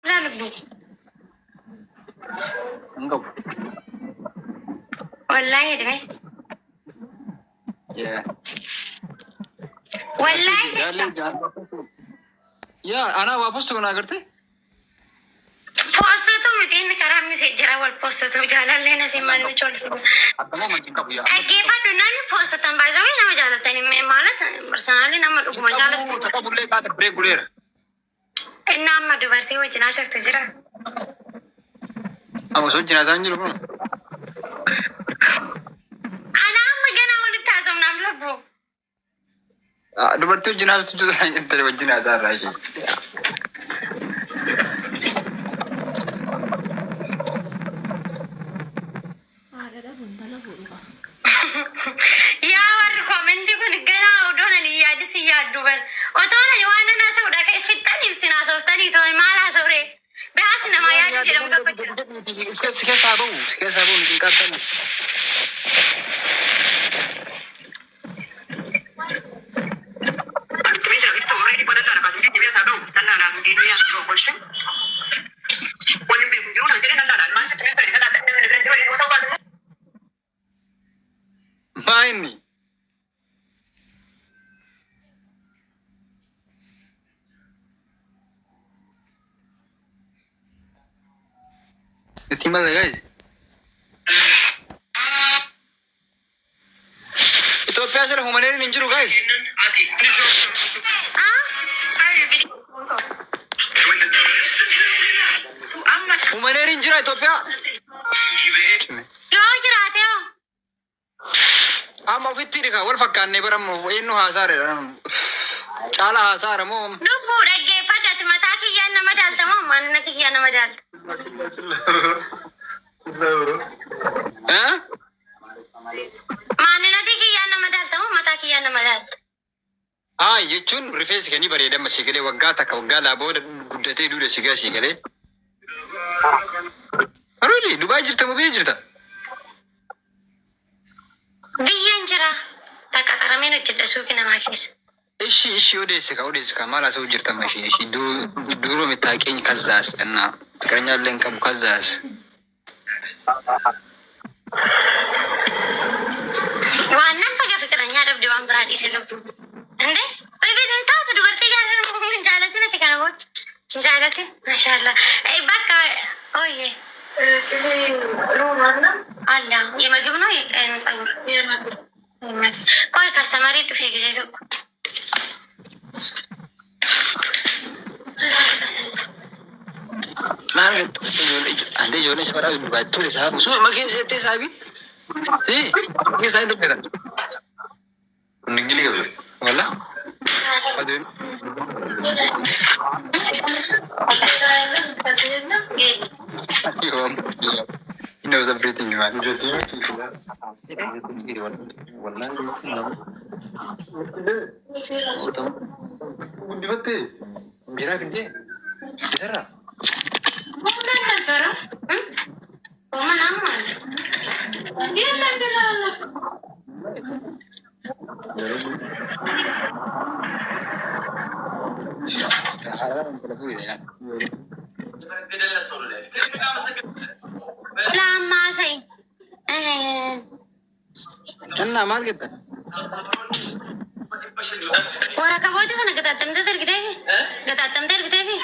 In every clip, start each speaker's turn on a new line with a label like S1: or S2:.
S1: Qabdaa lubbu.
S2: Hin qabu.
S1: Wallaahi jedhame.
S2: Yeah.
S1: Wallaahi jecha.
S2: Yaa anaa waa postu kana agartee?
S1: Poostotu miti inni karaa miseejjira wal poostotu jaalallee na simman michi wal fidu.
S2: Akkama amantii hin qabu yaa.
S1: Dhaggeeffadhu, namni poostotan baay'isawee nama jaalatanii ማለት personally nama dhuguma jaalatu.
S2: Tapha bullee kaata biree guleera.
S1: Inni amma dubartii wajjin haasoftu jira.
S2: Amma osoo wajjin haasa'an jiru kun.
S1: Ana amma ganaa walitti haasofnaam lubbu.
S2: Dubartii wajjin haasoftu jiru jettee wajjin haasaa irraa ishee.
S3: Haadha dhabu intala fuudhu qaba.
S1: Yaa warri commentii kun ganaa odoon ani yaadis hin yaaddu bar. Otoo ani waan nan haasa'u dhaqa fixxan ibsin haasoftanii ta'e maal haasa'ure? Baas namaa yaadu jedhamu tokko jira.
S2: Si keessaa bahu, si keessaa bahu nuti hin qaqqabu. Maa inni? Itti malee guys. Itoophiyaa sira humaneeriin hin jiru guys.
S1: Ah?
S2: Humaneeriin jira Itoophiyaa.
S1: Yoo jiraate hoo?
S2: Amma ofitti dhika wal fakkaannee bara eenyu haasaare caala haasaara moo?
S1: Lubbuu dhaggeeffadhati, mataa kiyyaan nama daalta moo maannati kiyyaan nama daalta?
S2: Eh?
S1: Maannati kiyyaan nama daalta moo mataa kiyyaan nama daalta?
S2: Haa, jechuun rifeensi kanii bareedama si galee, waggaa takka waggaa laa booda guddatee duuda si gaa si galee. Really? Dubaay jirta moo biyya jirta?
S1: Biyyan jira. Taqaxarameen hojjedha suuqii namaa keessa.
S2: እሺ፣ odeesse ka, odeesse ka, maal haasa'u jirta ma? እሺ፣ ድሮ የምታውቂኝ ከዛስ እና ፍቅረኛ ለን ቀቡ ከዛስ?
S1: Waan nan faga ፍቅረኛ dhabde waan biraa dhiise lubbu. እንዴ በቤት hin taatu, dubartii jaalatan hin jaalatin ati kana booda. Hin jaalatin, mashallah. Bakka ooyye. አለ የምግብ ነው የፀጉር? ቆይ customer dhufee ጊዜ tokko.
S2: Maal ante ijoollee shafaraa Dubaay ture saabu suuma keessa jettee saabi? Si keessa hin dubbatan. Ningili qabu. Walla? Aduun. He knows everything, man. Guddifattee? Biraa fidee? Isarraa?
S1: ምናምን ላማሰይ
S2: እና maal jetta?
S1: Waraqaboota sana gataattamtee ergiteefi? Gataattamtee ergiteefi?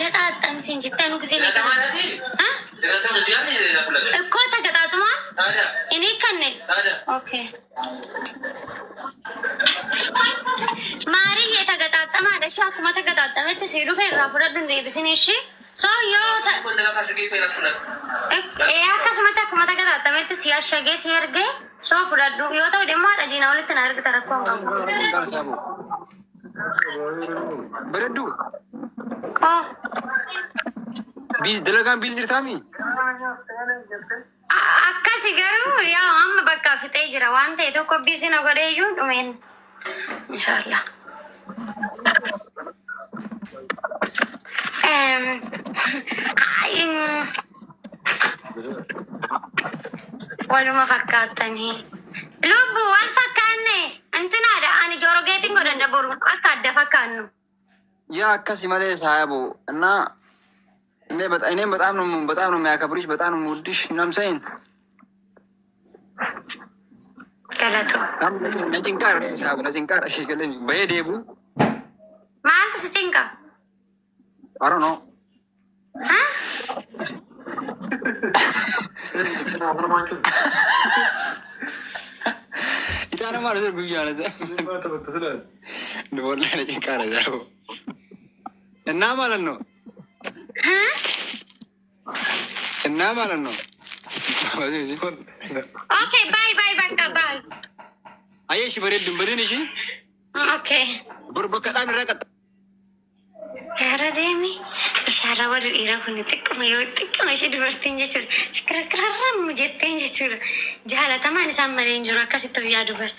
S1: Gataattamsiin jettee nu gisee meeqa? እኮ ተገጣጥሟል። እኔ ከነ okay ማርዬ ተገጣጠማለሽ። Akkuma ተገጣጠመtti si dhufe irraa fudhadhu, hin deebisin ishee. So yoo akkasumatti akkuma ተገጣጠመtti si ashagee si ergee so fudhadhu, yoo ta'u immoo haadha diinaa walitti na ergita, rakkoo hin qabu.
S2: Bareedduu.
S1: Oh.
S2: Biis dalagaan biis jirtaami?
S1: Akkasi garuu yaa amma bakka fixee jira waan ta'e tokko busy na godhee iyyuu dhumeen. Inshallah. Waluma fakkaattanii. Lubbu wal fakkaanne intinaadha, ani joorogeetiin godhadha boru akka adda fakkaannu.
S2: ያ akkasi malee saayabu እና እኔ በጣም እኔም በጣም ነው የሚያከብርሽ፣ በጣም ነው የምወድሽ ምናምን ሳይን
S1: Galatu.
S2: ነጭንቃር ሳያቡ ነጭንቃር እሺ ገለኝ በየዴቡ
S1: Maaltu si cinqa?
S2: አሮ ነው።
S1: Ha?
S2: ኢታነ ማለት ነው ጉያ ነው ወላ ነጭንቃር ሳያቡ እና ማለት ነው እና ማለት ነው።
S1: Okay, bye bye bakka bye.
S2: አየሽ በሬድን በድን እሺ
S1: Okay.
S2: ብር በከጣም ይረቀጥ
S1: Yaara deemi ishaarra warri dhiiraa kun xiqquma yoo xiqquma ishee dubartiin jechuudha. Shikirkirarramu jetteen jechuudha. Jaalatamaan isaan malee hin jiru akkasitti guyyaa dubar.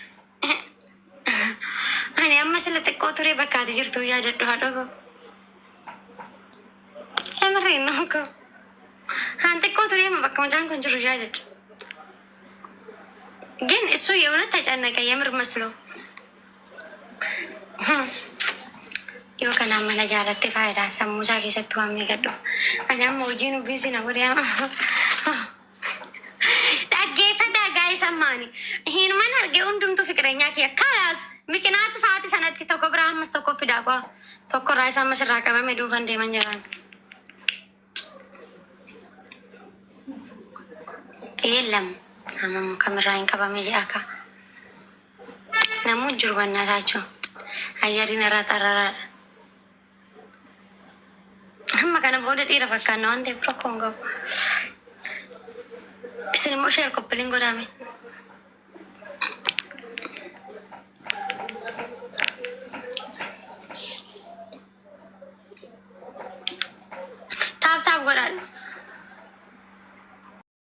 S1: Ani amma sila xiqqoo turee bakka ati jirtu yaadadhu haadha koo. Emirreen nama koo. Haan xiqqoo turee amma bakka mucaan kun jiru yaadadhu. ግን እሱ የእውነት ተጨነቀ የምር መስሎ። Yoo kanaan mana jaalatte faayidaa sammuu isaa keessatti waan miidhagdu. Ani amma hojiin uffisi na godhe amma. Dhaggeeffadhaa gaa'is ammaani. Hinuman argee hundumtuu fiqiranyaa kiyya. Kalaas miqinaatu sa'aatii sanatti tokko biraa ammas tokko fidaa qo'a. Tokko irraa isa ammas irraa qabame duufan deeman jiraan. Yeellam. Nama kamirraa hin qabame jedha akka. Namni jiru bannaataachuu. Ayyariin irraa xararaadha. Amma kana booda dhiira fakkaanna waan ta'eef rakkoo hin qabu. Isin immoo sheer koppiliin godhame. Taap taap godhaadhu.